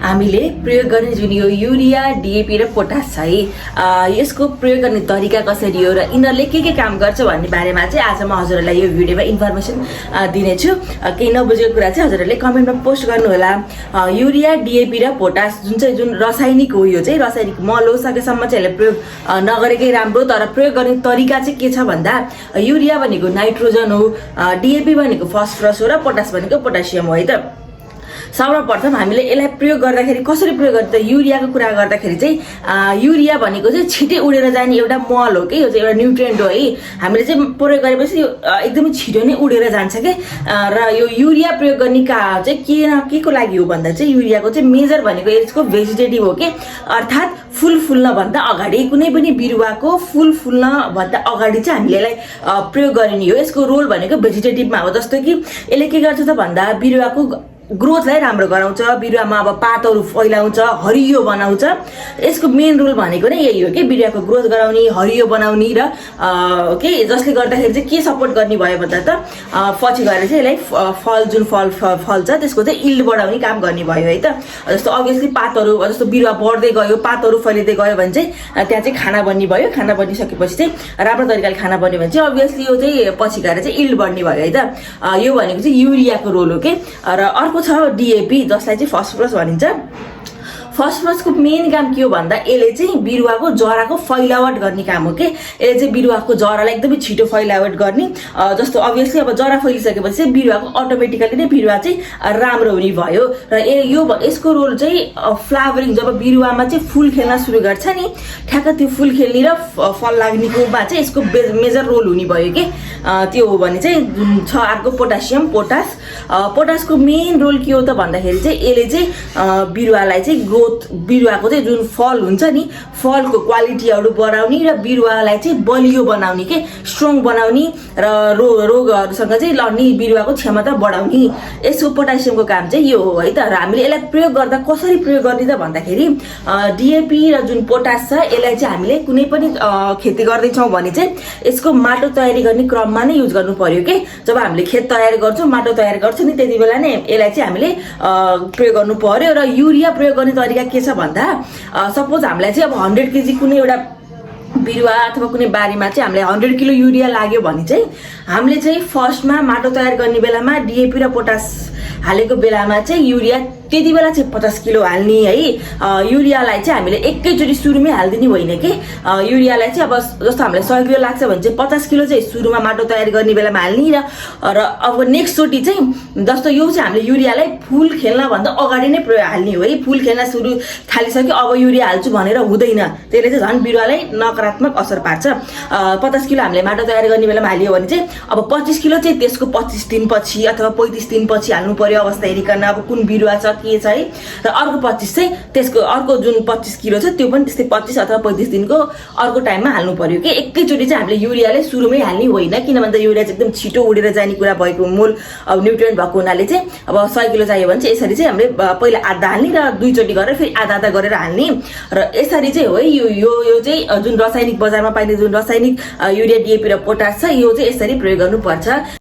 हामीले प्रयोग गर्ने जुन यो युरिया डिएपी र पोटास छ है यसको प्रयोग गर्ने तरिका कसरी हो र यिनीहरूले के काम गर्छ भन्ने बारेमा चाहिँ आज म हजुरहरूलाई यो भिडियोमा इन्फर्मेसन दिनेछु। केही नबुझेको कुरा चाहिँ हजुरहरूले कमेन्टमा पोस्ट गर्नुहोला। युरिया डिएपी र पोटास जुन रासायनिक हो, यो चाहिँ रासायनिक मल हो, सकेसम्म चाहिँ यसले प्रयोग नगरेकै राम्रो। तर प्रयोग गर्ने तरिका चाहिँ के छ भन्दा युरिया भनेको नाइट्रोजन हो, डिएपी भनेको फस्फरस हो र पोटास भनेको पोटासियम हो है त। सर्वप्रथम हामीले यसलाई प्रयोग गर्दाखेरि कसरी प्रयोग गर्छ, युरियाको कुरा गर्दाखेरि चाहिँ युरिया भनेको चाहिँ छिटै उडेर जाने एउटा मल हो कि, यो चाहिँ एउटा न्युट्रिएन्ट हो है। हामीले चाहिँ प्रयोग गरेपछि यो एकदमै छिटो नै उडेर जान्छ कि। र यो युरिया प्रयोग गर्ने चाहिँ के को लागि हो भन्दा चाहिँ युरियाको चाहिँ मेजर भनेको यसको भेजिटेटिभ हो कि, अर्थात् फुल फुल्नभन्दा अगाडि कुनै पनि बिरुवाको फुल फुल्नभन्दा अगाडि चाहिँ हामीले यसलाई प्रयोग गरिने हो। यसको रोल भनेको भेजिटेटिभमा हो। जस्तो कि यसले के गर्छ त भन्दा बिरुवाको ग्रोथलाई राम्रो गराउँछ, बिरुवामा अब पातहरू फैलाउँछ, हरियो बनाउँछ। यसको मेन रोल भनेको नै यही हो कि बिरुवाको ग्रोथ गराउने, हरियो बनाउने र के जसले गर्दाखेरि चाहिँ के सपोर्ट गर्ने भयो भन्दा त पछि गएर चाहिँ यसलाई फल्छ त्यसको चाहिँ इल्ड बढाउने काम गर्ने भयो है त। जस्तो अभियसली पातहरू जस्तो बिरुवा बढ्दै गयो, पातहरू फैलिँदै गयो भने चाहिँ त्यहाँ चाहिँ खाना बन्ने भयो। खाना बनिसकेपछि चाहिँ राम्रो तरिकाले खाना बन्यो भने चाहिँ अभियसली यो चाहिँ पछि गएर चाहिँ इल्ड बढ्ने भयो है त। यो भनेको चाहिँ युरियाको रोल हो कि। र अर्को छ डिएपी, जसलाई चाहिँ फस्फरस भनिन्छ। फस्फरसको मेन काम के हो भन्दा यसले चाहिँ बिरुवाको जराको फैलावट गर्ने काम हो कि। यसले चाहिँ बिरुवाको जरालाई एकदमै छिटो फैलावट गर्ने। जस्तो अभियसली अब जरा फैलिसकेपछि चाहिँ बिरुवाको अटोमेटिकली नै बिरुवा चाहिँ राम्रो हुने भयो। र यसको रोल चाहिँ फ्लावरिङ, जब बिरुवामा चाहिँ फुल खेल्न सुरु गर्छ नि, ठ्याक्क त्यो फुल खेल्ने र फल लाग्नेकोमा चाहिँ यसको मेजर रोल हुने भयो कि। त्यो हो भने चाहिँ जुन छ अर्को पोटासियम, पोटासको मेन रोल के हो त भन्दाखेरि चाहिँ यसले चाहिँ बिरुवालाई चाहिँ बिरुवाको चाहिँ जुन फल हुन्छ नि, फलको क्वालिटीहरू बढाउने र बिरुवालाई चाहिँ बलियो बनाउने के, स्ट्रङ बनाउने र रोगहरूसँग चाहिँ लड्ने बिरुवाको क्षमता बढाउने। यसको पोटासियमको काम चाहिँ यो हो है त। र हामीले यसलाई प्रयोग गर्दा कसरी प्रयोग गर्ने त भन्दाखेरि डिएपी र जुन पोटास छ यसलाई चाहिँ हामीले कुनै पनि खेती गर्दैछौँ भने चाहिँ यसको माटो तयारी गर्ने क्रममा नै युज गर्नु पर्यो कि। जब हामीले खेत तयार गर्छौँ, माटो तयार गर्छौँ नि, त्यति बेला नै यसलाई चाहिँ हामीले प्रयोग गर्नु पर्यो। र युरिया प्रयोग गर्ने तरिका के छ भन्दा सपोज हामीलाई चाहिँ अब 100 केजी कुनै एउटा बिरुवा अथवा कुनै बारीमा चाहिँ हामीलाई 100 किलो युरिया लाग्यो भने चाहिँ हामीले चाहिँ फर्स्टमा माटो तयार गर्ने बेलामा डिएपी र पोटास हालेको बेलामा चाहिँ युरिया त्यति बेला चाहिँ 50 किलो हाल्ने है। युरियालाई चाहिँ हामीले एकैचोटि सुरुमै हालिदिने होइन कि। युरियालाई चाहिँ अब जस्तो हामीलाई 100 किलो लाग्छ भने चाहिँ 50 किलो चाहिँ सुरुमा माटो तयार गर्ने बेलामा हाल्ने र अब नेक्स्टचोटि चाहिँ जस्तो यो चाहिँ हामीले युरियालाई फुल खेल्नभन्दा अगाडि नै हाल्ने हो है। फुल खेल्न सुरु थालिसक्यो अब युरिया हाल्छु भनेर हुँदैन, त्यसले चाहिँ झन् बिरुवालाई नकारात्मक असर पार्छ। 50 किलो हामीले माटो तयार गर्ने बेलामा हालियो भने चाहिँ अब 25 किलो चाहिँ त्यसको 25 दिनपछि अथवा 35 दिनपछि हाल्नु पर्यो, अवस्था हेरिकन अब कुन बिरुवा छ के छ है। र अर्को 25 चाहिँ त्यसको अर्को जुन 25 किलो छ त्यो पनि त्यस्तै 25 अथवा 35 दिनको अर्को टाइममा हाल्नु पर्यो कि। एकैचोटि चाहिँ हामीले युरियालाई सुरुमै हाल्ने होइन, किन भन्दा युरिया चाहिँ एकदम छिटो उडेर जाने कुरा भएको मूल अब न्युट्रिएन्ट भएको हुनाले चाहिँ अब 100 किलो चाहियो भने चाहिँ यसरी चाहिँ हामीले पहिला आधा हाल्ने र दुईचोटि गरेर फेरि आधा गरेर हाल्ने। र यसरी चाहिँ हो है यो चाहिँ जुन रासायनिक बजारमा पाइने जुन रासायनिक युरिया डिएपी र पोटास छ यो चाहिँ यसरी प्रयोग गर्नुपर्छ।